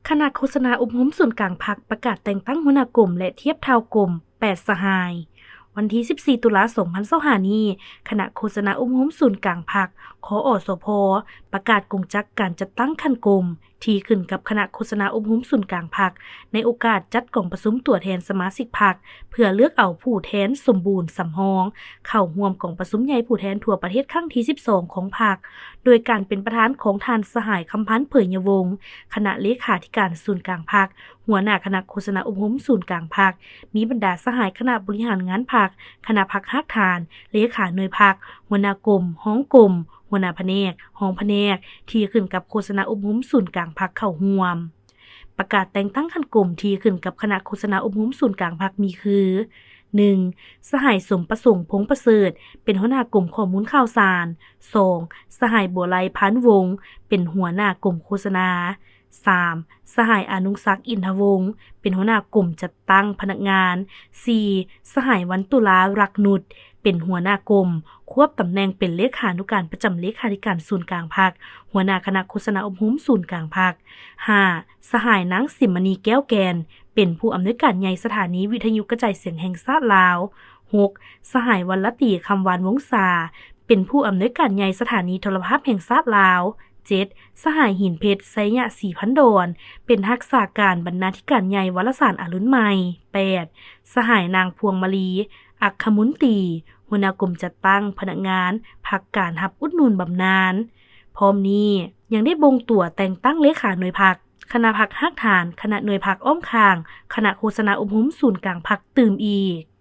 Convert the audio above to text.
ຄະນະໂຄສະນາອົບຮົມສູນກາງພັກ ປະກາດແຕ່ງຕັ້ງຫົວໜ້າກົມ ແລະ ທຽບເທົ່າກົມ ແປດ ສະຫາຍ. ວັນທີ ສິບສີ່ ຕຸລາ ສອງພັນຊາວຫ້າ ນີ້, ຄະນະໂຄສະນາອົບຮົມສູນກາງພັກ ຄອສພ ປະກາດກົງຈັກການຈັດຕັ້ງຂັ້ນກົມ ທີ່ຂຶ້ນກັບຄະນະໂຄສະນາອົບຮົມສູນກາງພັກ ໃນໂອກາດຈັດກອງປະຊຸມຕົວແທນສະມາຊິກພັກ ເພື່ອເລືອກເອົາຜູ້ແທນສົມບູນສຳຮອງ ເຂົ້າຮ່ວມກອງປະຊຸມໃຫຍ່ຜູ້ແທນທົ່ວປະເທດຄັ້ງທີ ສິບສອງ ຂອງພັກ ໂດຍການເປັນປະທານຂອງທ່ານ ສະຫາຍ ຄຳພັນ ເຜີຍຍະວົງ ຄະນະເລຂາທິການສູນກາງພັກ, ຫົວໜ້າຄະນະໂຄສະນາອົບຮົມສູນກາງພັກ, ມີບັນດາສະຫາຍຄະນະບໍລິຫານງານພັກ, ຄະນະພັກຮາກຖານ, ເລຂາໜ່ວຍພັກ, ຫົວໜ້າກົມ, ຮອງກົມ, ຫົວໜ້າພະແນກ, ຮອງພະແນກ ທີ່ຂຶ້ນກັບໂຄສະນາອົບຮົມສູນກາງພັກເຂົ້າຮ່ວມ. ປະກາດແຕ່ງຕັ້ງຂັ້ນກົມທີ່ຂຶ້ນກັບຄະນະໂຄສະນາອົບຮົມສູນກາງພັກມີຄື: ໜຶ່ງ ສະຫາຍ ສົມປະສົງ ພົງປະເສີດ ເປັນຫົວໜ້າກົມຂໍ້ມູນຂ່າວສານ. ສອງ ສະຫາຍ ບົວໄລ ພານວົງ ເປັນຫົວໜ້າກົມໂຄສະນາ. ສາມ ສະຫາຍ ອານຸງສັກ ອິນທະວົງ ເປັນຫົວໜ້າກົມຈັດຕັ້ງພະນັກງານ. ສີ່ ສະຫາຍ ວັນຕຸລາ ລັກນຸດ ເປັນຫົວໜ້າກົມ ຄວບຕຳແໜ່ງເປັນເລຂານຸການປະຈຳເລຂາທິການສູນກາງພັກ, ຫົວໜ້າຄະນະໂຄສະນາອົບຮົມສູນກາງພັກ. ຫ້າ ສະຫາຍ ນາງ ສິມມະນີ ແກ້ວແກ່ນ ເປັນຜູ້ອຳນວຍການໃຫຍ່ສະຖານີວິທະຍຸກະຈາຍສຽງແຫ່ງຊາດລາວ. ຫົກ ສະຫາຍ ວັນລະຕີ ຄຳວານວົງສາ ເປັນຜູ້ອຳນວຍການໃຫຍ່ສະຖານີໂທລະພາບແຫ່ງຊາດລາວ. ເຈັດ ສະຫາຍ ຫີນເພັດ ໄຊຍະສີພັນດອນ ເປັນຮັກສາການບັນນາທິການໃຫຍ່ວາລະສານອາລຸນໃໝ່. ແປດ ສະຫາຍ ນາງ ພວງມະລີ ອັກຄະມົນຕີ ຫົວໜ້າກົມຈັດຕັ້ງພະນັກງານ ພັກການຮັບອຸດໜູນບຳນານ. ພ້ອມນີ້ຍັງໄດ້ບົ່ງຕົວແຕ່ງຕັ້ງເລຂາໜ່ວຍພັກ, ຄະນະພັກຮາກຖານ, ຄະນະໜ່ວຍພັກອ້ອມຂ້າງ, ຄະນະໂຄສະນາອົບຮົມສູນກາງພັກຕື່ມອີກ.